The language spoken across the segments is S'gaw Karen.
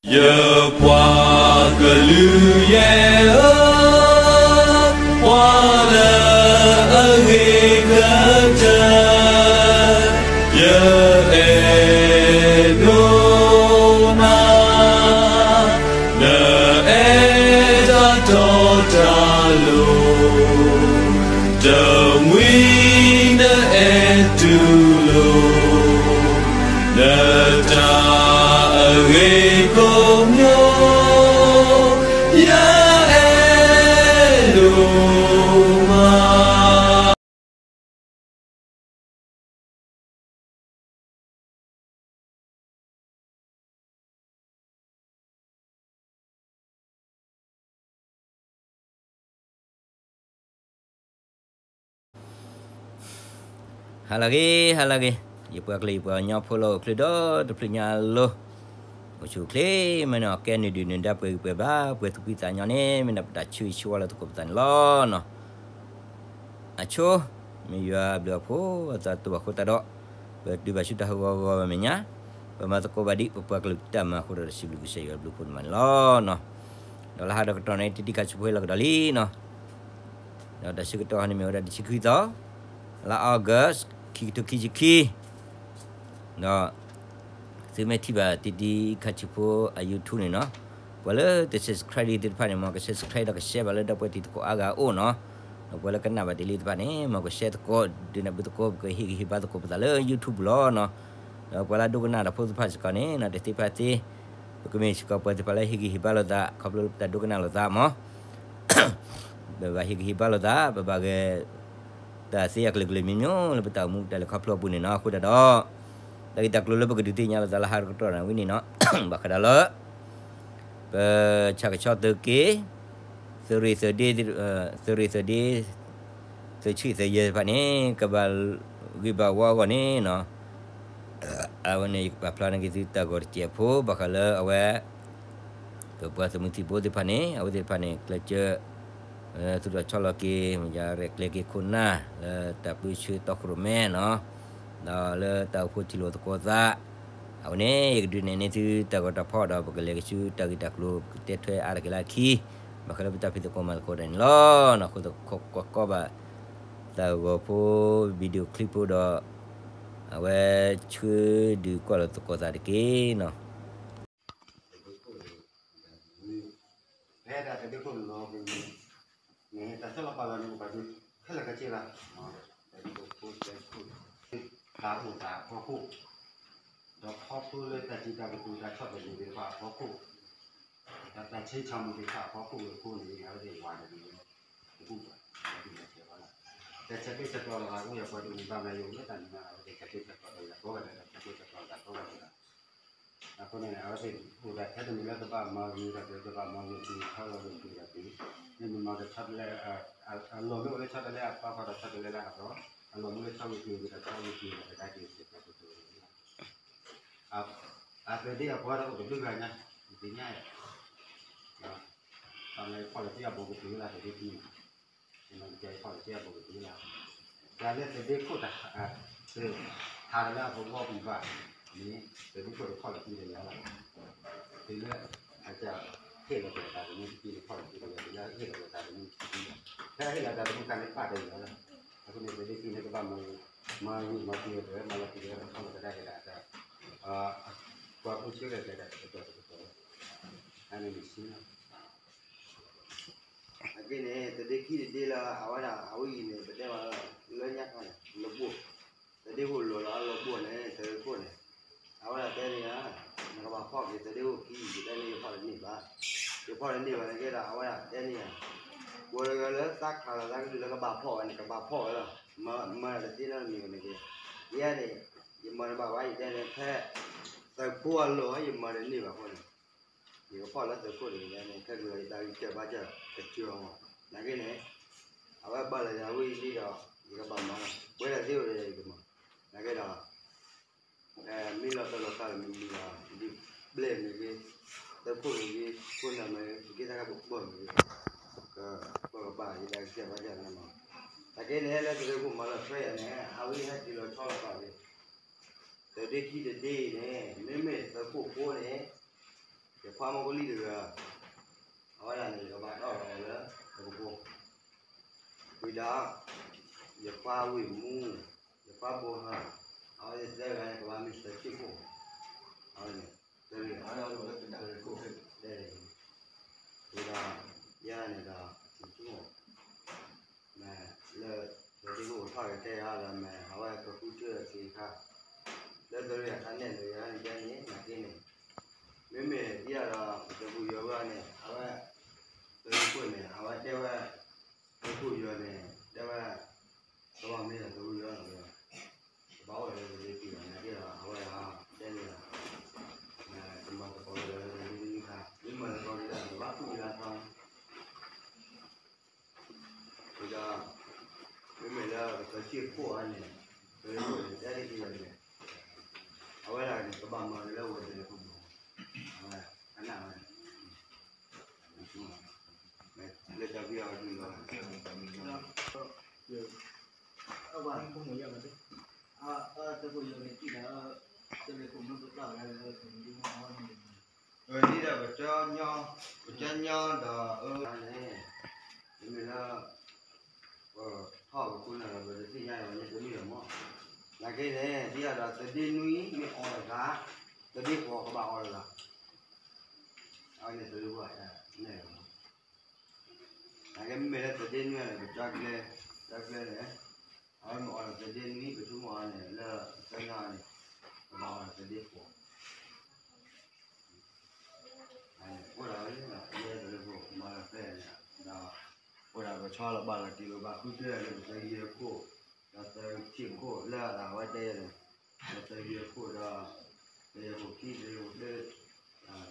ယပှၤကလုာ်ယဲၢ်ဧၢ, ပှၤလၢအဂ့ၤကတၢၢ်, ယအဲၣ်ဒိးနၤ, နအဲၣ်တၢ်တီတၢ်လိၤ, တမှံၤနအဲၣ်တူၢ်လိာ် နတၢ်အဂ့ၤကိးမံၤ, ယအဲၣ်ဒိးမး. ဟါလၢအဂ့ၤ, ဟါလၢအဂ့ၤ, ယပှၤကလုာ်ယပှၤကညီဖိလၢအိၣ်ချုးဒီတဖျၢၣ်ညါအလိၤ, အိၣ်ဆူၣ်အိၣ်ချ့မ့ၢ်နီၤ, ကဲနုာ်ဒုၣ်နုာ်ဒါပှဲၤဂံၢ်ပှဲၤဘါ ပှဲၤသူၣ်ဖှံသးညီန့ၣ် မ့ၢ်ဒၣ်ပတၢ်ဆၢဂ့ၤဆၢဝါလၢသကိးပသးန့ၣ်လီၤနီၤ. အဆိ, မ့ၢ်ယွၤအဘျုးအဖှိၣ်အသးတအိၣ်ဘၣ်အဃိသတးဒီး, ပတုၤဘၣ်ဆူတၢ်ဟးဂီၤဂီၤဘၣ်မဲာ်ညါ, ပမၤသကိးဘၣ်ဒံးပပှၤကလုာ်တၢ်မၤအဃိဒီး စံးဘျုးကစၢ်ယွၤဘျုးဖှိၣ်န့ၣ်မးန့ၣ်လီၤနီၤ. ဒီးလၢဟးဒီးကတီၢ်န့ၣ် တဒံခါဆူဖိဟဲလီၤကဒီးလံနီၤ. ဒီးတၢ်ဆၢကတီၢ်ဟီန့ၣ်မ့ၢ်ဝဲဒၣ်တဆံခွံသီ, လါ August ခံကထိခံဆံခံ ဒီး သုမ့ၢ်ထံၣ်ဘၣ်တံၤတံၤခါဆူဖိအ YouTube န့ၣ်နီၤ, ပှၤလၢတ subscribe ဒံးသ့ၣ်တဖၣ်န့ၣ် မ်က subscribe ဒီးက share ဘၣ်လၢဒီပုၢ်ဝဲၢ်တံၤသကိးအါဂၤအအိၣ်နီၤ. ဒီးပှၤလၢကနၣ်ဘၣ်တ့ၢ်လံသ့ၣ်တဖၣ်န့ၣ် မ်က share သကိး ဒုးနၢ်ဘုသကိး ပကဟ့ၣ်ဂံၢ်ဟ့ၣ်ဘါသကိးပသးလၢ YouTube ပူၤလီၤနီၤ. ဒီးပှၤလၢအဒိကနၣ်တၢ်ဖိသ့ၣ်တဖၣ်စ့ၢ်ကီးန့ၣ် တသ့ၣ်တဖၣ်သ့, ပကမ့ၢ်စ့ၢ်ကီးပှၤသ့ၣ်တဖၣ်လၢဟ့ၣ်ဂံၢ်ဟ့ၣ်ဘါလိာ်သး ခီဖျိလၢပတၢ်ဒိကနၣ်လိာ်သးမး ပဘၣ်ဟ့ၣ်ဂံၢ်ဟ့ၣ်ဘါလိာ်သး, ပဘၣ်ဂဲၤ တၢ်သ့အကလုာ်ကလုာ်မံၤမံၤလၢပတၢ်အိၣ်မူတၢ်လဲၤခီဖျိအပူၤန့ၣ်နီၤ. အဃိသတးဒီး တၢ်ဂ့ၢ်တၢ်ကျိၤလၢပကဒုးသ့ၣ်ညါလိာ်သးလၢဟါတကတီၢ်န့ၣ်ဝဲန့ၣ်နီၤ, ဘၣ်ဃးဒီးလၢ ပဆၣ်ကဆီသုးက့ၤ သုးရ့ၣ်သုးဒ့ သုးရ့ၣ်သုးဒ့ သုးဆံးသုးယဲၢ်တဖၣ်န့ၣ် ကဘၣ်ဂ့ၤဘၣ်ဝါအဂီၢ်န့ၣ်နီၤ, အဝဲန့ၣ် ယကပာ်ဖျါန့ၢ်က့ၤသုတၢ်ဂီၤတစဲးဖိ ဘၣ်ဃးလၢအဝဲ ပပှၤသုးမုၢ်သံၣ်ဘိသ့ၣ်တဖၣ်န့ၣ် အဝဲသ့ၣ်တဖၣ်န့ၣ် ကျဲးစၢး သူၣ်ထီၣ်ဆီလီၤက့ၤ မ့ၢ်ယရဲၣ်ကျဲၤက့ၤခိၣ်နၢ် လၢတၢ်ပၢဆှၢတီခိၣ်ရိၣ်မဲနီၤ, ဒီးလၢတၢ်အိၣ်ဖှိၣ်ထံၣ်လိာ်သကိးသး, အဝဲန့ၣ် ယကဒုးနဲၣ်န့ၢ်သုတၢ်ဂီၤတၢ်ဖီၣ်ဒီး ပကလဲၤကဆူတၢ်ဂ့ၢ်တၢ်ကျိၤ ပကတဲထွဲအါတက့ၢ်လၢအခံ, ဘၣ်ဃးလၢပတၢ်ဖံးသကိးမၤသကိးတၢ်န့ၣ်လီၤ. အဃိသကိးကွၢ်ကီဘၣ် တၢ်ဂီၤဖိ video clip ဖိဒီး အဝဲဆှၢဒုးကွၢ်လိာ်သကိးသးတက့ၢ်နီၤ. တၢ်အိၣ်သးအဖီခိၣ်, ဒီးတၢ်ဆ့ဆၢမူသ့ၣ်တဖၣ်အဖီခိၣ်န့ၣ် အဝဲသ့ၣ်ဝၤတဂ့ၤ တဘူၣ်ဘၣ်, တၢ်ဆၢက့ၤဆၢကီးလီၤ အအိၣ်ယပှၤတအိၣ်မူဘၣ်မး ယအိၣ်လၢတၢ်နံၤမး အဝဲသ့ၣ်ဆၢက့ၤဆၢကီးဒီး ကိးဂၤဒဲး တၢ်ဆၢက့ၤဆၢကီးဒီးကိးဂၤဒဲးလီၤ. အဃိန့ၣ် အဝဲသ့ၣ်အိၣ်ဒၣ်ထဲတမံၤလၢကဘၣ်မၤဂ့ၤဒီး ကဘၣ်မၤဂ့ၤက့ၤ ထီၣ်လီၤဂ့ၤက့ၤဒီးက့ၤ, မ့မ့ၢ်မၤက့ၤဆီတလဲ အလီၢ်မ့ၢ်အိၣ်လၢဆီတလဲအပီၢ်ဃီဒီးဆီတလဲလၢအလီၢ်, အလီၢ်မ့ၢ်လၢဆီဂ့ၤက့ၤဒီးဆီဂ့ၤက့ၤဒီး ကဒါက့ၤစ့ၢ်ကီးကတိၤ အသုးဒ့အပှၤဒီးအိၣ်တဘျုးဂၤညါ, ဒ်ညါ, တၢ်လၢဖီၣ်လီၤတ့ၢ်အဘူးကတုၤလၢသုးဒ့ခံန့ၣ်, မ့ၢ်ကဲဖီၣ်လီၤတ့ၢ်အဘူးကတုၤလၢ, တၢ်လၢသုးဒ့ခိၣ်တၢ်, သုးဟးလၢအသဝီပူၤဘၣ်န့ၣ် သုးဒ့ခိၣ်တဖီၣ်လီၤတ့ၢ်ဒီးယၤလီၤ. သုးလၢ အကဟ့ၣ်လီၤကွံာ်အသးသမူတက့ၢ်န့ၣ် ဖီၣ်လီၤတ့ၢ်ဒီးယၤ, သုးလၢအဟ့ၣ်လီၤကွံာ်အသးသမူတက့ၢ်န့ၣ် တၢ်ဟ့ၣ်လီၤအသးသမူတခါန့ၣ် ပာ်တ့ၢ်ယၤလီၤ. အဃိန့ၣ် သုးဒ့ခံန့ၣ် ကဘၣ်မၤဂ့ၤမၤက့ၤဒီး မၤလီၤတ့ၢ်ဒီး ကဖီၣ်လီၤကဒါက့ၤဒီးအတၢ်, ပှၤဖိဆၢဂ့ၤကဲဒီးတတီၤတတီၤ, အန့ၣ်မ့ၢ်ဆ့ အက့န့ၣ် သုးဒ့ခံတဒ့လၢအဝဲဒၣ် အဝဲအံၤန့ၣ် ပတဲဘၣ်လၢညါခါန့ၣ် လၢဘိၣ်, သုးဒ့ခိၣ်လိၤလီၤလၢဘိၣ်န့ၣ် သုးခိၣ်န့ၣ်, အဝဲဒၣ်တဲန့ၢ်ယၤ, နကဘၣ်ဖီၣ်က့ၤသုးဒ့ခိၣ်ခံ ယတဲန့ၢ်ယဖီၣ်တန့ၢ်ဘၣ်, ယဖီၣ်တန့ၢ်ဘၣ်န့ၣ်ကဲဒီး အဝဲဒၣ်တဲန့ၢ်ယၤ, ပှၤတဂၤလၢသးခးလီၤသးကလုၢ်လၢကဘၣ်ဖီၣ်ဝဲန့ၣ် ကဘၣ်ဖီၣ်ဝဲလီၤ, မၤတသ့နီတမံၤန့ၣ်က့, ယဲန့ၣ် ယမၤတဘၣ်ဘၣ် ယတဲန့ၢ်ဖဲ သုးဖိအလီၢ် ယမၤတန့ၢ်ဘၣ်အဃိန့ၣ် ယကဖီၣ်လၢသုးခိၣ်တဂ့ၤန့ၣ် ခဲကလီၤယတၢ်ဂံၢ်စၢ်ဘါစၢ်ကစၢ်အီၤမး, နာ်က့န့ၣ် အဝဲဘၣ်လီၤယၤဝဲအံၤလံဒီး ယကဘၣ်မၤလီၤ, ပှဲၤဒၣ်သ့အိၣ်ဒီးယကမၤ, နာ်က့ဒီး မ့ၢ်လီၤတၢ်လီၤကျါမ့ၢ်ဂ့ၤဒီး ဒ်ဘျဲၣ်မ့ၢ်ဂ့ၤ, သုးခိၣ်မ့ၢ်ဂ့ၤ, ခိၣ်နၢ်မ့ၢ်ဂ့ၤ, ပက့ၤသးကပှၢ်မ့ၢ်ဂ့ၤ, ကကွၢ်ကဘၣ်ယတၢ်ဂံၢ်စၢ်ဘါစၢ်န့ၣ်မး, နာ်က့န့ၣ် လၢသုးခိၣ်မၤလီၤထွဲယၤန့ၣ် အဝဲဟဲတုၤလီၤဆီလီၤပာ်က့ၤ သုးဒ့ခံတဒ့အံၤန့ၣ် မ့မ့ၢ်သုးခိၣ်ဖိန့ၣ် ယဖ ယခွါမီၢ်ကလံၣ်တဂၤ, အဝဲဒၣ်န့ၣ် ယကဘၣ်တီၢ်လီၤအီၤလၢ တကပိ, ဝံၤဒီး ယခွါဝ့ၢ်မူ, ယခွါဘိဟၢ, အဝဲသၢဂၤန့ၣ် ကဘၣ်မ့ၢ်သၢဆံခိၣ်, အဝဲန့ၣ် သၢဂၤ, ဝံၤဒီး ယၤန့ၣ်ဒီး လၢ ပဒ့ခိၣ်ထီၣ်ကတဲယၤလၢမ့ၢ် အဝဲကဃုထၢထံအခါ, လၢတရံးအခါန့ၣ် လၢယၤန့ၣ်ကဲန့ၣ် နာ်က့န့ၣ်, မ့မ့ၢ်ဒ်ယၤဒီး ပတပူၤယွၤဝဲန့ၣ် အဝဲ တရံးခိၣ်န့ၣ် အဝဲတဲဝဲ တရံးခိၣ်ယွၤန့ၣ် တဲဝဲ ကဘၣ်မ့ၢ်ဒီးတရံးယွၤလီၤ, ကဘၣ်အိၣ်လၢတရံးတံၢ်လီၤ နာ်က့ဒီး အဝဲဒၣ်တဲန့ၣ်လီၤ, တမၤသကိးဝဲဒီးတရံးတံၢ်တခါ မ့ၢ်မၤသကိးက့ၤဒီး ကဘၣ်ကူၣ်က့ၤလၢအသီ ဒီး မ့မ့ၢ်လၢပသၢဆံခိၣ်အံၤန့ၣ် ပသၢဆံခိၣ်န့ၣ် တဲတက့ၢ်ယၤန့ၣ် အဝဲဒၣ်န့ၣ် ကဘၣ်မၤလၢဝဲတရံးခိၣ်မီၢ်, အဝဲ အနၢ်ဝဲ လၢတၢ်ဖံးအီၤဒုးလီၤ ဒ်ဒီးပကညီ ပကညီဒီး အၢ န့ၣ် မ့မ့ၢ်လၢ ပထီၣ်ပခိၣ်နၢ်ဒီး ပတသ့ၣ်ညါအီၤန့ၣ် တမ့ၢ်လၢၤမီၢ်, နာ်က့န့ၣ် ဒ်ဒီးသဒ့နွံမ့ၢ်အီၤတဂၤ, သဒ့ဃိးကဘၣ်အီၤတဂၤ, အဝဲန့ၣ်သဒ့ဃိးန့ၣ်လီၤ, နာ်က့မ့မ့ၢ်လၢသဒ့နွံန့ၣ် ပကၠီကျဲ, ကၠီကျဲန့ၣ် အဝဲမ့ၢ်အီၤဒီးသဒ့နွံ ပဆိကမိၣ်အီၤန့ၣ် လၢသၢနွံန့ၣ် ကဘၣ်အီၤဒီးသဒ့ဃိး အိၣ်ဒၣ်ဝဲ ယဲတရံးခိၣ် မၤလီၤဖဲန့ၣ်ဒီး အိၣ်ဒၣ်ပဆီလီၤဘၣ်လီၤတံၢ်လီၤဘၣ်ဃုတၢၢ်လၢပသၢယဲၢ်ခိၣ်, ဒီးသၢဆံခိၣ်လၢအဝဲတဲယဲၢ်န့ၣ်, ဒီးသၢယဲၢ်ခိၣ်ဒီး သၢယဲၢ်ခိၣ်ခံ သၢယဲၢ်ခိၣ်တၢ,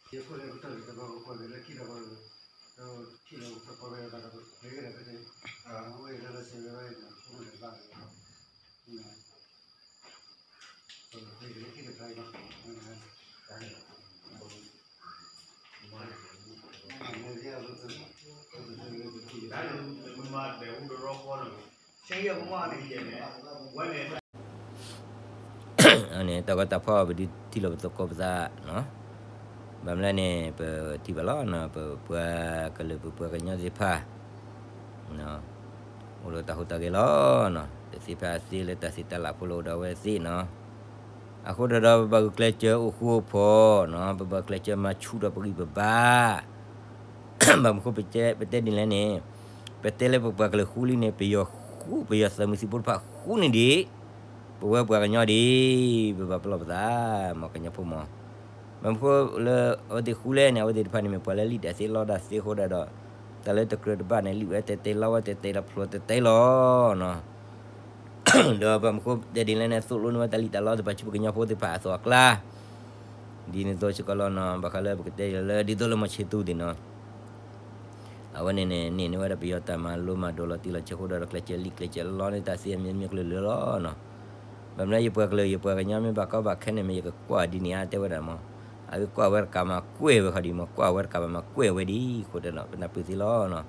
ယဲၢ်ခိၣ်လၢပတၢၢ်လၢတဘျီကီၢ်လၢခံဒီး ဒီးထံၣ်လီၤသကိးဝဲဒၣ်ဒီး ဖဲကဲဒၣ်ဖဲန့ၣ် အဝဲဒၣ်လၢစံးဝဲဒၣ် အိၣ်လၢဘၣ်လၢ န့ၣ် တၢ်ဂီၤတၢ်ဖီၣ်ပဒုးထံၣ်လိာ်ပသကိးပသးနီၤ, ဘၣ်မနုၤလဲၣ်န့ၣ် ပထံၣ်ဘၣ်လီၤနီၤ ပပှၤကလုာ်ပပှၤကညီသ့ၣ်တဖၣ် အိၣ်ဒီးတၢ်ဟူးတၢ်ဂဲၤလီၤနီၤ, တသ့ဖဲအသ့လၢတၢ်သ့တၢ်လၢ်ဖိလၢအိၣ်ဒီးအဝဲသ့ၣ်နီၤ, အဃိဒီးဒီးပဘၣ်ဂုာ်ကျဲးစၢးအိၣ်ဃူအိၣ်ဖိးနီၤ, ပဘၣ်ကျဲးစၢးမၤဆူၣ်ဒီးပဂံၢ်ပဘါ ဘၣ်မနုၤဃိပတဲဒ်လဲၣ်န့ၣ်, ပတဲလၢပပှၤကလုာ်ဃူလံန့ၣ် ပယီၤဃူ ပယီၤသးမုၢ်သံၣ်ဘိတဖၣ်ဃူန့ၣ်ဒံး, ပဝဲပှၤကညီဒံး ပဘၣ်ပလီၢ်ပသး မ်ကညီဖိမး, ဘၣ်မနုၤဃိလၢအဝဲသ့ၣ်ဃူလဲၣ်န့ၣ် အဝဲသ့ၣ်တဖၣ်န့ၣ်မ့ၢ်ပှၤလၢလံၣ်တၢ်သ့လီတၢ်သ့အဃိဒၣ်ဒီး, တၢ်လၢတကြၢးတဘၣ်န့ၣ် လံၣ်ဝဲတဲတဲလီဝဲတဲတဲ ဒီးဖျိးတဲတဲလီၤနီၤ ဒီးဘၣ်မနုၤဃိတဲဒ်လဲၣ်န့ၣ် သိၣ်လိန့ၢ်ဝဲတၢ်လံၣ်တၢ်လီသ့ၣ်တဖၣ်ဆူပကညီဖိသ့ၣ်တဖၣ်အသိးအကျါ, ဒ်န့ၣ်အသိးစ့ၢ်ကီးလီၤနီၤ, ဘၣ်ဃးလၢပကတဲလၢ ဒ်သိးလၢမီၤဆ့သူဒံးနီၤ, အဝဲန့ၣ်န့ၣ် န့ၢ်န့ၢ်ဝဲဒၣ်ပယီၤတၢ်မၤလိမၤဒိးလီၤတံၢ်လီၤဆဲးအဃိဒီး ကျဲးစၢးလံၣ်ကျဲးစၢးလီန့ၢ်တၢ်သ့အမျိုးမျိုးကလုာ်လၢာ်လီၤနီၤ, ဘၣ်မနုၤလၢယပှၤကလုာ် ယပှၤကညီမ့ၢ်ဘၣ်ကီဘၣ်ခဲန့ၣ် မ့ၢ်ယကကွၢ်ဒ်န့ၣ်ဧါ တဲဝဲဒၣ်မး, အဂ့ၢ်ကွၢ်ဝဲတကးမၤကွဲးဝဲဃီဒံးမး, ကွၢ်ဝဲတကးမၤကွဲးဝဲဒံးအဃိဒီး ပနၢ်ပၢၢ်သ့လီၤနီၤ,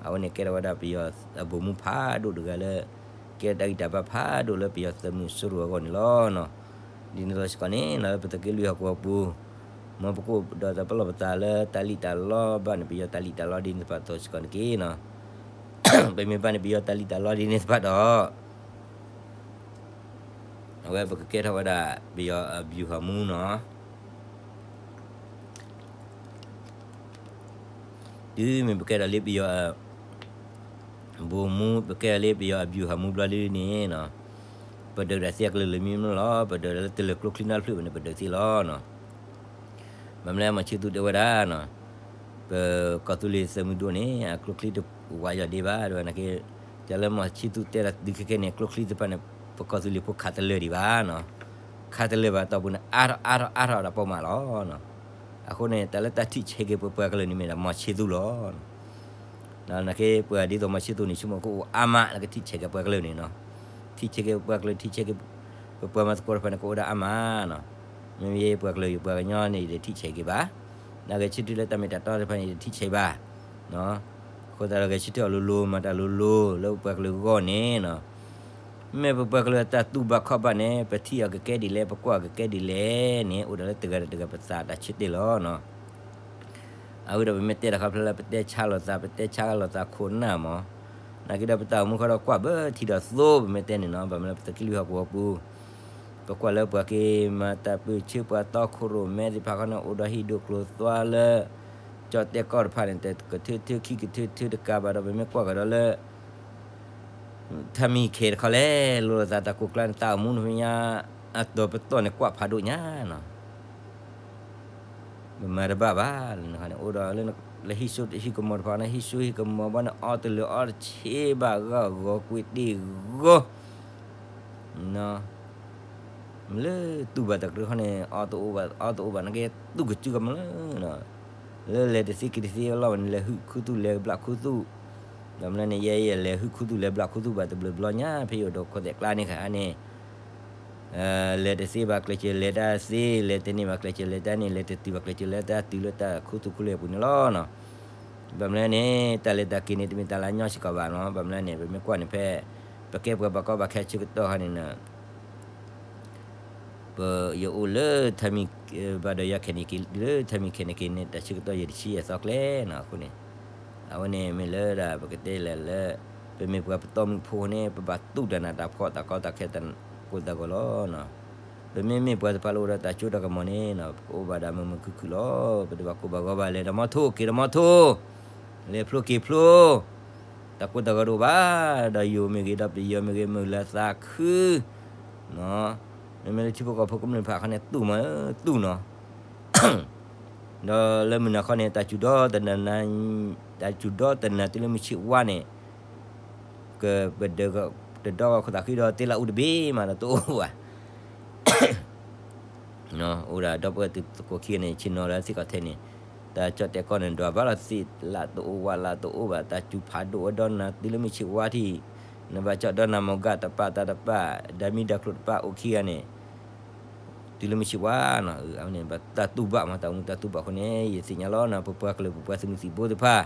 အဝဲန့ၣ်ကဲထီၣ်ဝဲဒၣ်ပယီၤအ ဗိုလ်မှူး ဖးဒိၣ်တဂၤလၢ ကဲတၢ်ဂံၢ်တၢ်ဘါဖးဒိၣ်လၢပယီၤသးမုၢ်စိရိၤအဂီၢ်န့ၣ်လီၤနီၤ, ဒ်န့ၣ်အသိးစ့ၢ်ကီးန့ၣ် လၢပသုးက့လွံၢ်ဟီၣ်ကဝီၤပူၤ မ်ပကအိၣ်ဒီးတၢ်ပလီၢ်ပသးလၢတၢ်လံၣ်တၢ်လီဘၣ်န့ၣ် ပယီၤတၢ်လံၣ်တၢ်လီဒ်န့ၣ်တဖၣ်အသိးစ့ၢ်ကီးန့ၣ်တက့ၢ်နီၤ, ပမ့ၢ်ဘၣ်န့ၣ် ပယီၤတၢ်လံၣ်တၢ်လီဒ်န့ၣ်တဖၣ်ဒီး အဝဲပကကဲထီၣ်ဝဲဒၣ် ပယီၤအဗျူဟာမှူးနီၤ, တုၤမ့ၢ်ပကဲထီၣ်လၢပယီၤအ ဗိုလ်မှူး ပကဲထီၣ်လၢပယီၤအဗျူဟာမှူးဘျီဒ်န့ၣ်နီၤ, ပဒုးတၢ်သ့အကလုာ်လၢမံၤမံၤလီၤ, ပဒုးလၢတလၢၤကျိချံနီတဖျၢၣ်ဘၣ်န့ၣ် ပဒုးသ့လီၤနီၤ ဘၣ်မနုၤလဲၣ် မီၤဆ့သူတဲဝဲဒၣ်နီၤ, ပကီၢ်သူလ့ၤသးမုၢ်ဒိၣ်န့ၣ် အကျိချံတဝးယီၤဒံးဘၣ် တဲဝဲနာ်က့, တၢ်လၢမီၤဆ့သူတဲတၢ်တုၤခဲကဲန့ၣ် ကျိချံသ့ၣ်တဖၣ်န့ၣ် ပကီၢ်သူလ့ၤဖိခးတလၢာ်ဒံးဘၣ်နီၤ, ခးတလၢာ်ဘၣ်တီၢ်ပူၤန့ၣ် အါထီၣ်အါထီၣ်အါထီၣ်ဒီးပိာ်မးလီၤနီၤ, အဃိန့ၣ် တၢ်လၢတၢ်ထံၣ်ဆဲးက့ၤပပှၤကလုာ်န့ၣ်မ့ၢ်ဒၣ်မီၤဆ့သူလီၤ နာ်က့ ပှၤဒ်သိးမီၤဆ့သူန့ၣ် ဆိကမိၣ်ကအိၣ်အါမး လၢကထံၣ်ဆဲးက့ၤပှၤကလုာ်န့ၣ်နီၤ, ထံၣ်ဆဲးက့ၤပပှၤကလုာ် ထံၣ်ဆဲးက့ၤ ပပှၤမၤသကိးတဖၣ်န့ၣ် ကအိၣ်ဒၣ်အါမးနီၤ, မ့မ့ၢ်ယဲပှၤကလုာ် ယပှၤကညီန့ၣ် ယတထံၣ်ဆဲးက့ၤဘၣ်, နာ်က့ဆၢထံၣ်လၢတၢ်မ့ၢ်တၢ်တီတဖၣ်န့ၣ် ယတထံၣ်ဆဲးဘၣ်, အဃိသတးဒီးဂဲၤဆၢထၢၣ်အီၤလိၤလိၤ မၤတၢ်လိၤလိၤ လၢပပှၤကလုာ်အဂီၢ်န့ၣ်နီၤ, ပ မ့ၢ်ပပှၤကလုာ်တၢ်တူၢ်ဘၣ်ခီၣ်ဘၣ်န့ၣ် ပထံၣ်အီၤကကဲဒ်လဲၣ် ပကွၢ်အီၤကကဲဒ်လဲၣ်န့ၣ် အိၣ်ဒီးလၢတဂၤဒီးတဂၤပသးတၢ်ဆၢတဲာ်လီၤနီၤ. အဝဲဒီးပမ့ၢ်တဲတၢ်ခီဖျိလၢပတဲဆါလိာ်သး ပတဲဆါလိာ်သးခိၣ်နၢ်မး, နာ်က့ဒီးပတၢ်အိၣ်မူခီဒီးကွၢ်ဘၢထံဒီးသိ ပမ့ၢ်တဲန့ၣ်နီၤ, ဘၣ်မနုၤလၢပသုးက့လွံၢ်ဟီၣ်ကဝီၤပူၤ ပကွၢ်လၢပှၤက့ၤမၤတၢ်ပၢၢ်ဆၢ ပှၤတီခိၣ်ရိၣ်မဲသ့ၣ်တဖၣ်ခီန့ၣ် အိၣ်ဒီးဟံၣ်ဒိၣ်ကျိၤသွါလၢ ကၠီၣ်တဲၣ်ကီၢ်တဖၣ်န့ၣ် တကထၢထၢခံကထၢထၢတကးဘၣ်ဒီး ပမ့ၢ်ကွၢ်ကဒီးလၢ ထၢမံၤခဲတခီလဲၣ် လိၣ်လိာ်သးတၢ်ကိၢ်ကျါန့ၣ် တၢ်အိၣ်မူနဖဲညါ အတီၤပတီၢ်န့ၣ် ကွၢ်ဖးဒိၣ်ညါနီၤ. ပမၤတဘၣ်ဘၣ်လၢန့ၣ် အိၣ်ဒီးလၢလၢဟံၣ်စိဟံၣ်ကမီၤတဖၣ်န့ၣ် ဟံၣ်စိဟံၣ်ကမီၤဘီန့ၣ် အီတလၢာ်အီတဆ့ဘၣ် ဂၢ်ဂီၤကွ့တ့ၢ်ဂီၤ လၢတူၢ်ဘၣ်တၢ်ကရၢခီန့ၣ် အီတအိၣ်ဘၣ် အီတအိၣ်ဘၣ် နာ်က့တူၢ်ကစုကမီၤလၢ လၢလဲၤတသ့က့ၤတသ့အလီၢ်ဝဲန့ၣ် လဲၤဟုၣ်ခူသူၣ်လဲၤဘျးခူသူၣ်, ဒီးမနုၤန့ၣ် ယဲယလဲၤဟုၣ်ခူသူၣ်လဲၤဘျးခူသူၣ်ဘၣ်တဘျီဘျီညါ ဖဲယအိၣ်ဒီးခိးသဲးကျါန့ၣ်ခါန့ၣ် လဲၤတသ့ဘၣ်ကျဲးစၢးလဲၤတၢ်သ့, လဲၤတန့ၢ်ဘၣ်ကျဲးစၢးလဲၤတၢ်န့ၢ်, လဲၤတတုၤဘၣ်ကျဲးစၢးလဲၤတၢ်တုၤလၢတၢ်ခူသူၣ်ခူလၢာ်အပူၤန့ၣ်လီၤ. ဘၣ်မနုၤလဲၣ်န့ၣ် တၢ်လဲၤတၢ်က့ၤန့ၣ် တမ့ၢ်တၢ်လၢအညီစ့ၢ်ကီးဘၣ်နီၤ. ဘၣ်မနုၤလဲၣ်န့ၣ် ပမ့ၢ်ကွၢ်န့ၣ်ဖဲ ပကဲပှၤဘၣ်ကီဘၣ်ခဲဆၢကတီၢ်ခါန့ၣ် ပ ယအိၣ်လၢ ဘၣ်ဒီးယၤခဲန့ၣ်က့ၤ လၢထၢမံၤခဲန့ၣ်က့ၤန့ၣ် တၢ်ဆၢကတီၢ်ယဲၢ်တဆံယဲၢ်သီကျဲနီၤ အဃိန့ၣ် အဝဲန့ၣ်မ့ၢ်လၢဒၣ်ပကတဲလဲၣ်လၢ ပမ့ၢ်ပှၤပတီၢ်မုၢ်ဖိန့ၣ် ပဘၣ်တူၢ်တၢ်နးတၢ်ဖှီၣ်တၢ်ကီတၢ်ခဲတၢ်ကိၢ်တၢ်ဂီၤလီၤ. ပမ့မ့ၢ်ပှၤတဖၣ်လၢအိၣ်ဒီးတၢ်စိတၢ်ကမီၤန့ၣ် ပကအိၣ်ဘၣ်ဒၣ်မုာ်မုာ်ခုၣ်ခုၣ်လီၤ. ပတဘၣ်ကိၢ်ဘၣ်ဂီၤဘၣ် လဲၤဒီးမီထိၣ် က့ၤဒီးမီထိၣ် လဲၤဖျိက့ၤဖျိ တၢ်ကိၢ်တၢ်ဂီၤတအိၣ်ဘၣ်, ဒီးယိၤမ့ၢ်ဂ့ၤ ဒီးပယီၤမ့ၢ်ဂ့ၤ မုာ်လၤသးခု, မ့မ့ၢ်လၢထံဖိကီၢ်ဖိကမျၢၢ်တဖၣ်ခါန့ၣ် တူၢ်မး တူၢ်နီၤ, ဒီးလၢမုၢ်နၤခီန့ၣ် တၢ်စူၤဒီတနၤ တၢ်စူၤဒီတနၤတုၤလၢမုၢ်ဆ့ၣ်ဝါန့ၣ် ကပဒၢး တဒီဂီၢ်ခိၣ်သးဃံဒီး တ့လၢအူတဘ့ၣ်မးဒီးတအိၣ်ဘၣ် အိၣ်ဒၣ်ဒီပုၢ်ဝဲၢ်သုးခိၣ်ခံဂၤန့ၣ် ဆ့ၣ်နီၤလၢသ့ၣ်ခီၣ်ထဲန့ၣ် တၢ်ကၠီၣ်တဲၣ်ကီၢ်န့ၣ် ဒွးဘၣ်လီၤသ့ၣ် လၢတအိၣ်ဝဲလၢတအိၣ်ဘၣ် တၢ်စူၤဖးဒိၣ်ဝဲဒီနၤတုၤလၢမုၢ်ဆ့ၣ်ဝါထံၣ်, နဘၣ်ကၠီၣ်ဒီနၤ မီၤကၢ်တပာ်တၢ်တပာ် ဒၣ်မံၤဒၣ်ကျိၤတပာ်အိၣ်ခံဂၤန့ၣ် တုၤလၢမုၢ်ဆ့ၣ်ဝါနီၤ အဝဲန့ၣ် တၢ်တူၢ်ဘၣ်မး တၢ်အိၣ်မူတၢ်တူၢ်ဘၣ်အဃိန့ၣ် ယသ့ၣ်ညါလီၤနီၤ ပပှၤကလုာ်ပပှၤသုးမုၢ်သံၣ်ဘိသ့ၣ်တဖၣ်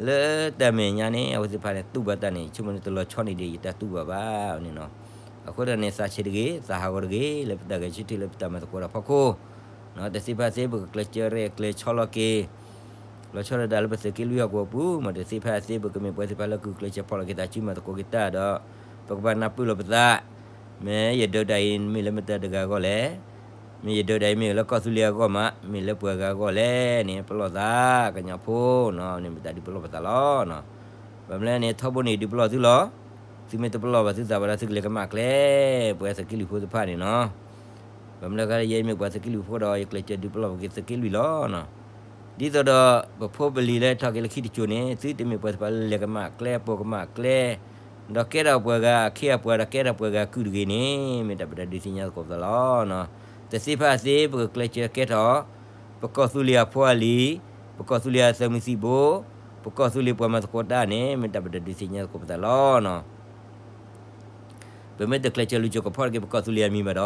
လၢတၢ်မဲာ်ညါန့ၣ် အဝဲသ့ၣ်တဖၣ်န့ၣ် တူၢ်ဘၣ်တၢ်န့ၣ် ဆိကမိၣ်န့ၣ် တလီၤဆီန့ၣ်ဒီး ယတၢ်တူၢ်ဘၣ်ဘၣ်န့ၣ်နီၤ, အဃိသတးန့ၣ် သးဆံးတဂ့ၤ သးဟးဂီၤတဂ့ၤ လၢပတၢ်ဂဲၤဆၢထၢၣ်လၢပတၢ်မၤသကိးတၢ်ဖီခိၣ် တသ့ဖဲသ့ ပကကျဲးစၢးရဲၣ်ကျဲၤဆီလီၤက့ၤ လီၤဆီဒၣ်တၢ်လၢပသုးက့လွံၢ်ဟီၣ်ကဝီၤပူၤ မ့ၢ်တသ့ဖဲသ့ ပကမ့ၢ်ပှၤသ့ၣ်တဖၣ်လၢကုၢ်ကျဲးစၢးဖီၣ်လီၤက့ၤသးစုမၤသကိးက့ၤတၢ်ဒီး ပကဘၣ်နၢ်ပၢၢ်လိာ်ပသး မ့ၢ်ယဒုးဒၣ်အံၤ မ့ၢ်လၢမတၤတဂၤအဂီၢ်လဲၣ်, မ့ၢ်ယဒုးဒၣ်အံၤ မ့ၢ်လၢကီၢ်သူလ့ၤအဂီၢ်မး မ့ၢ်လၢပှၤဂၤအဂီၢ်လဲၣ်န့ၣ် ပလီၢ်သး ကညီဖိနီၤ န့ၣ်မ့ၢ်တၢ်ဒုးပလီၢ်ပသးလီၤ. ဘၣ်မနုၤလဲၣ်န့ၣ် ထီဘိန့ၣ်ဒုးပလီၢ်သုလီၤ, သုမ့ၢ်တပလီၢ်ဘၣ်သုသးဘၣ်ဒီး သုကလဲၤကမၣ်ကျဲ ပှၤသုးက့လွံၢ်ဖိသ့ၣ်တဖၣ်န့ၣ်နီၤ ဘၣ်မနုၤလဲၣ် ယဲမ့ၢ်ပှၤသုးက့လွံၢ်ဖိဒီး ယကျဲးစၢးဒုးပလီၢ်ပက့ၤသုးက့လွံၢ်လီၤ. ဒ်သိးဒီး ပဖိပလံၤလၢထီၣ်က့ၤလၢခံတစိၤန့ၣ် သုတမ့ၢ်ပှၤသ့ၣ်တဖၣ်လၢလဲၤကမၣ်ကျဲ ပိာ်ကမၣ်ကျဲ ဒီးကဲထီၣ်ပှၤဂၤအခ့အပှၤဒီးကဲထီၣ်ပှၤဂၤကုၢ်တဂ့ၤန့ၣ် မ့ၢ်တၢ်ပတၢ်ဒုးသ့ၣ်ညါသကိးပသးလီၤ. တသ့ဖဲအသ့ ပကကျဲးစၢးကဲထီၣ် ပကီၢ်သူလ့ၤအဖိအလံၤ, ပကီၢ်သူလ့ၤအသုးမုၢ်သံၣ်ဘိ, ပကီၢ်သူလ့ၤပှၤမၤသကိးတၢ်န့ၣ် မ့ၢ်တၢ်ပတၢ်ဒုးသ့ၣ်ညါသကိးပသးလီၤ. ပမ့ၢ်တကျဲးစၢးလူၤစိာ်ကဖီၣ်တက့ၤ ပကီၢ်သူလ့ၤအမံၤဘၣ်ဒီး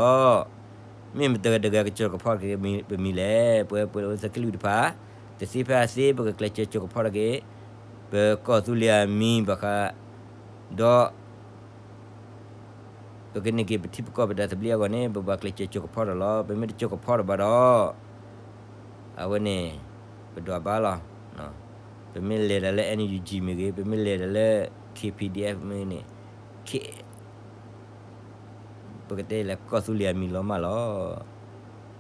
မ့ၢ်မတၤတဂၤကစိာ်ကဖီၣ်က့ၤပမံၤလဲၣ်. ပဝဲပှၤသုးက့လွံၢ်တဖၣ် တသ့ဖဲအသ့ ပကကျဲးစၢးစိာ်ကဖီၣ်တက့ၤ ပကီၢ်သူလ့ၤအမံၤဘၣ်ဃး ဒီး ပကန့ၢ်က့ၤပထံပကီၢ်ပတၢ်သဘျ့အဂီၢ်န့ၣ် ပဘၣ်ကျဲးစၢးစိာ်ကဖီၣ်ဒီးလီၤ. ပမ့ၢ်တစိာ်ကဖီၣ်ဒီးဘၣ်ဒီး အဝဲန့ၣ် ပဒွးဘၣ်လီၤ. ပမ့ၢ်လဲၤဒၣ်လၢ NUG မ့ၢ်ဂ့ၤ, ပမ့ၢ်လဲၤဒၣ်လၢ K P D F မ့ၢ်ဂ့ၤန့ၣ် ပကတဲလဲၣ် ကီၢ်သူလ့ၤအမံၤလီၤမၢ်လီၤ.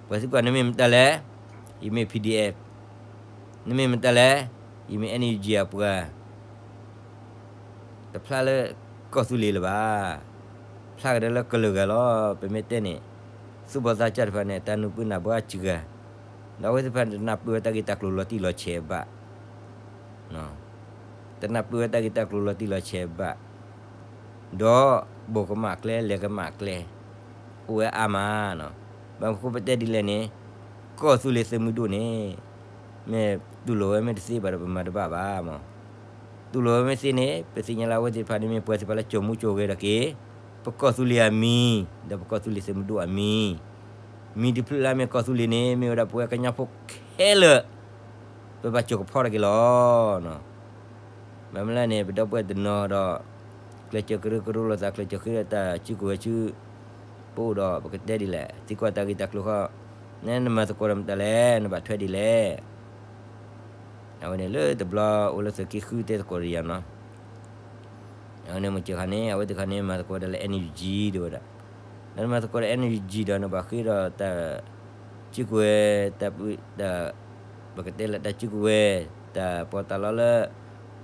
ပှၤသံကွၢ် နမ့ၢ်မတၤလဲၣ်, ယမ့ၢ် P D F, နမ့ၢ်မတၤလဲၣ်, ယမ့ၢ် NUG အပှၤ, တဖျါလၢကီၢ်သူလ့ၤလၢၤဘၣ်, ဖျါကဒါလၢကလုာ်ဂၤလီၤ. ပမ့ၢ်တဲန့ၣ် သူၣ်ဘီၣ်သးစၢ်တဖၣ်န့ၣ် တၢ်နုာ်ပၢၢ်နၢ်ပၢၢ်အစှၤ, ဒီးအဝဲသ့ၣ်တဖၣ်န့ၣ် တနၢ်ပၢၢ်ဝဲတၢ်ဂ့ၢ်တၢ်ကျိၤလီၤတံၢ်လီၤဆဲးဘၣ် တနၢ်ပၢၢ်ဝဲတၢ်ဂ့ၢ်တၢ်ကျိၤလီၤတံၢ်လီၤဆဲးဘၣ်, ဒီးပိာ်ကမၣ်ကျဲ လဲၤကမၣ်ကျဲ အိၣ်ဝဲအါမးနီၤ. ဘၣ်မနုၤဃိပတဲဒ်လဲၣ်န့ၣ် ကီၢ်သူလ့ၤသုးမုၢ်ဒိၣ်န့ၣ် မ့ၢ်တူၢ်လိာ်ဝဲမ့ၢ်တသ့ဘၣ်ဒီး ပမၤတဘၣ်ဘၣ်မး. တူၢ်လိာ်ဝဲမ့ၢ်သ့န့ၣ် ပသ့ၣ်ညါလၢအဝဲသ့ၣ်တဖၣ်န့ၣ် မ့ၢ်ပှၤသ့ၣ်တဖၣ်လၢကၠိၤမူကၠိၤဂဲၤဒၣ်က့ၤ ပကီၢ်သူလ့ၤအမံၤ ဒီးပကီၢ်သူလ့ၤသုးမုၢ်ဒိၣ်အမံၤ, မံၤတဖျၢၣ်လၢမ့ၢ်ကီၢ်သူလ့ၤန့ၣ် မ့ၢ်ဝဲဒၣ်ပဝဲကညီဖိခဲလၢာ် ပဘၣ်စိာ်ကဖီၣ်ထီၣ်က့ၤလီၤ. ဘၣ်မနုၤလဲၣ်န့ၣ် ပဒီပုၢ်ဝဲၢ်တနီၤဒီး ကျဲးစၢးကရၢကရိလိာ်သး ကျဲးစၢးဃ့ဒီးတၢ်စုကဝဲၤဆူ ပအိၣ်ဒီး ပကတဲဒ်လဲၣ် သံကွၢ်တၢ်ဂ့ၢ်တၢ်ကျိၤဃီ, နဲနမၤသကိးဒီးမတၤလဲၣ် နဘၣ်ထွဲဒ်လဲၣ်. အဝဲန့ၣ်လၢတဘျီအိၣ်လၢသုးက့ဃုတဲသကိးဒီးယၤနီၤ. အဝဲန့ၣ်မုၢ်စၢခါန့ၣ် အဝဲတခါန့ၣ် မၤသကိးဝဲဒၣ်လၢ NUG တဲဝဲဒၣ်, နမၤသကိးဒီး NUG ဒီးနဘၣ်ဃ့ဒီးတၢ်စုကဝဲၤ တၢ် ပကတဲလၢတၢ်စုကဝဲၤ တၢ်ပီးတၢ်လီလၢ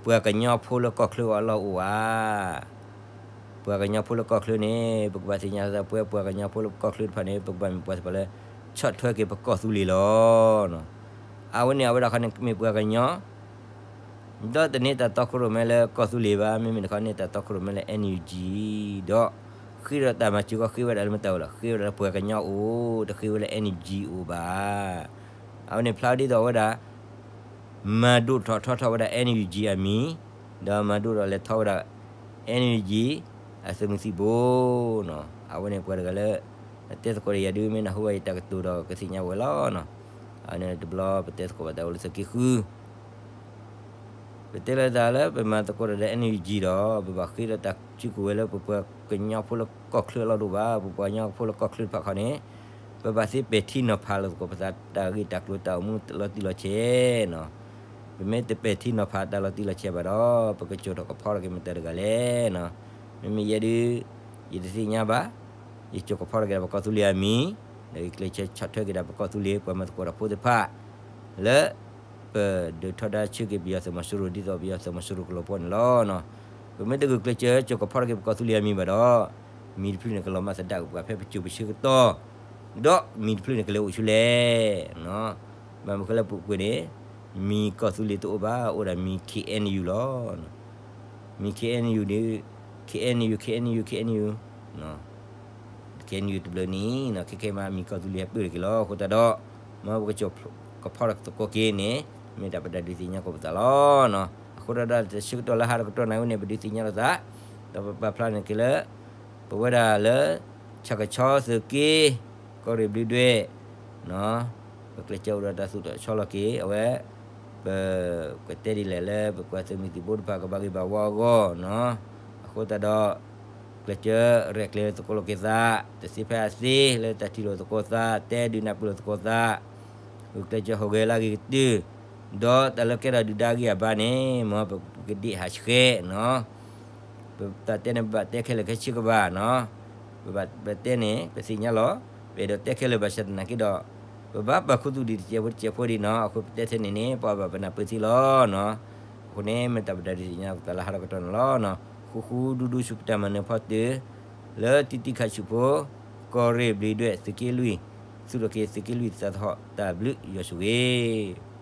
ပှၤကညီဖိလၢကီၢ်ချၢအလီၢ်အိၣ်ဧါ. ပှၤကညီဖိလၢကီၢ်ချၢန့ၣ် ပကဘၣ်သ့ၣ်ညါသး ပဝဲပှၤကညီဖိလၢပကီၢ်ချၢတဖၣ်န့ၣ် ပကဘၣ်မ့ၢ်ပှၤသ့ၣ်တဖၣ်လၢ ဆီၣ်ထွဲက့ၤပကီၢ်သူလ့ၤလီၤ. အဝဲန့ၣ်အဝဲဒၣ်ခီန့ၣ် မ့ၢ်ပှၤကညီ ဒီးတန့ၢ်တၢ်တီခိၣ်ရိၣ်မဲလၢကီၢ်သူလ့ၤဘၣ်, မ့မ့ၢ်တခီန့ၢ်တၢ်တီခိၣ်ရိၣ်မဲလၢ NUG ဒီး ဃ့ဒီးတၢ်မၤစၢၤကီၢ် ဃ့ဝဲဒၣ်လၢမတၤအိၣ်လဲၣ်, ဃ့ဝဲဒၣ်လၢပှၤကညီအိၣ်, တဃ့ဝဲလၢ NUG အိၣ်ဘၣ်. အဝဲန့ၣ်ဖျါဒ်သိးဝဲဒၣ် မၤဒိၣ်ထီၣ်ထီထီၣ်ဝဲဒၣ် NUG အမံၤ, ဒီးမၤဒိၣ်ထီၣ်လဲၤထီၣ်ဝဲဒၣ် NUG အသုးမုၢ်သံၣ်ဘိနီၤ. အဝဲန့ၣ်ပှၤတဂၤလၢ တဲသကိးဒီးယၤဒုး မ့ၢ်နၢ်ဟူဘၣ်ယတၢ်ကတိၤဒီးကသ့ၣ်ညါဝဲလီၤနီၤ. အဝဲန့ၣ်တဘျီပတဲသကိးဘၣ်တၢ်အိၣ်လၢသုးက့ဃု ပတဲလၢတၢ်လၢပမၤသကိးတၢ်ဒီး NUG ဒီး ပဘၣ်ဃ့ဒီးတၢ်စုကဝဲၤလၢပပှၤကညီဖိလၢကီၢ်ချၢအလီၢ်တအိၣ်ဘၣ်, ပပှၤကညီဖိလၢကီၢ်ချၢတဖၣ်ခီန့ၣ် ပဘၣ်သ့ပဲာ်ထံနီၤဖးလိာ်သကိးပသးတၢ်ဂ့ၢ်တၢ်ကျိၤတၢ်အိၣ်မူလီၤတံၢ်လီၤဆဲးနီၤ. ပမ့ၢ်တပဲာ်ထံနီၤဖးတၢ်လီၤတံၢ်လီၤဆဲးဘၣ်ဒီး ပကစိာ်ထီၣ်ကဖီထီၣ်က့ၤမတၤတဂၤလဲၣ်နီၤ. မ့မ့ၢ်ယဲဒုး ယတသ့ၣ်ညါဘၣ်, ယစိာ်ကဖီထီၣ်က့ၤဒီးပကီၢ်သူလ့ၤအမံၤ, ဒီးယကျဲးစၢးဆီၣ်ထွဲက့ၤဒီးပကီၢ်သူလ့ၤ ပှၤမၤသကိးတၢ်ဖိသ့ၣ်တဖၣ် လၢ ပဒုးထီဒါဆၢက့ၤပယီၤသုးမီၤစိရိၤ ဒ်သိးပယီၤသုးမီၤစိရိၤကလီၤပှီၢ်န့ၣ်လီၤ. ပမ့ၢ်တဂုာ်ကျဲးစၢးစိာ်ကဖီထီၣ်က့ၤပကီၢ်သူလ့ၤအမံၤဘၣ်ဒီး မံၤတဖျၢၣ်န့ၣ် ကလီၤမၢ်သဒၣ်ကပှၤဖဲပစိၤပဆၢကတီၢ်, ဒီးမံၤတဖျၢၣ်န့ၣ် ကလဲၤအိၣ်ဆူလဲၣ်. ဘၣ်မနုၤဃိလၢပူၤကွံာ်န့ၣ် မံၤကီၢ်သူလ့ၤတအိၣ်ဘၣ်, အိၣ်ဒၣ်မံၤ K N U လီၤ. မံၤ K N U န့ၣ် K N U K N U K N U K N U တဘျုးနံၤနီၤ ခဲခဲမး မံၤကီၢ်သူလ့ၤဟဲပၢၢ်ထီၣ်က့ၤလီၤ. အဃိသတးဒီး မ်ပကစိာ်ကဖီထီၣ်သကိးက့ၤန့ၣ် မ့ၢ်တၢ်ပတၢ်ဒုးသ့ၣ်ညါကိးပသးလီၤ. အဃိသတးဒီး တၢ်ဆၢကတီၢ်လၢဟါတကတီၢ်နၣ်ဝဲန့ၣ် ပဒုးသ့ၣ်ညါလိာ်သး ဒီးပပာ်ဖျါန့ၣ်က့ၤလၢ ပဝဲဒၣ်လၢ ဆၣ်ကဆီသုးက့ ကီၢ်ရ့ၣ်ဘျုးဒွဲၣ် ပကျဲးစၢးအိၣ်ဒီးတၢ်သူၣ်ထီၣ်ဆီလီၤက့ၤ အဝဲ ပ ကတဲဒ်လဲၣ်လၢ ပပှၤသုးမုၢ်သံၣ်ဘိတဖၣ်ကဘၣ်ဂ့ၤဘၣ်ဝါအဂီၢ်နီၤ. အဃိသတးဒီး ကျဲးစၢးရဲၣ်ကျဲၤသကိးလိာ်က့ၤသး တသ့ဖဲအသ့ လၢတၢ်ထံၣ်လိာ်သကိးသး တဲဒုးနၢ်ပၢၢ်လိာ်သကိးသး ဂုာ်ကျဲးစၢးဟူးဂဲၤလၢအဂ့ၤကတၢၢ် ဒီးတၢ်လၢကဲထီၣ်ဒုၣ်ဒါအဂံၢ်အဘါန့ၣ် မ်ပကဒ့ၣ်ဟးဆှဲးနီၤ. ပတၢ်တဲန့ၣ် ပဘၣ်တဲခဲလၢာ်ခဲဆ့ကဘၣ်နီၤ. ပဘၣ်ပတဲန့ၣ် ပသ့ၣ်ညါလီၤ. ပအဲၣ်ဒိးတဲခဲလၢာ်ဘၣ်ဆၣ်သနာ်က့ဒီး ပဘၣ်ပာ်ခူသူၣ်ဒံးတစဲးဖိတစဲးဖိဒံးနီၤ. အဃိပတဲထဲန့ၣ်န့ၣ် ပှၤဘၣ်ပနၢ်ပၢၢ်သ့လီၤနီၤ. အဃိန့ၣ် မ့ၢ်တၢ်ပတၢ်ဒုးသ့ၣ်ညါသးလၢဟါဒီးကတီၢ်န့ၣ်လီၤ. ဃူဃူဒူဒူဆူပတၢ်မၤနၢၤဖီတၢၣ် လၢတံတံခးဆူၣ်ဖိ ကီၢ်ရ့ၣ်ဘျံးဒွဲၣ်သုးက့လွံၢ် သူၣ်ထီၣ်က့ၤသုးက့လွံၢ်သးသဟီၣ် တၢ်ဘျုးယွၤဆိၣ်ဂ့ၤ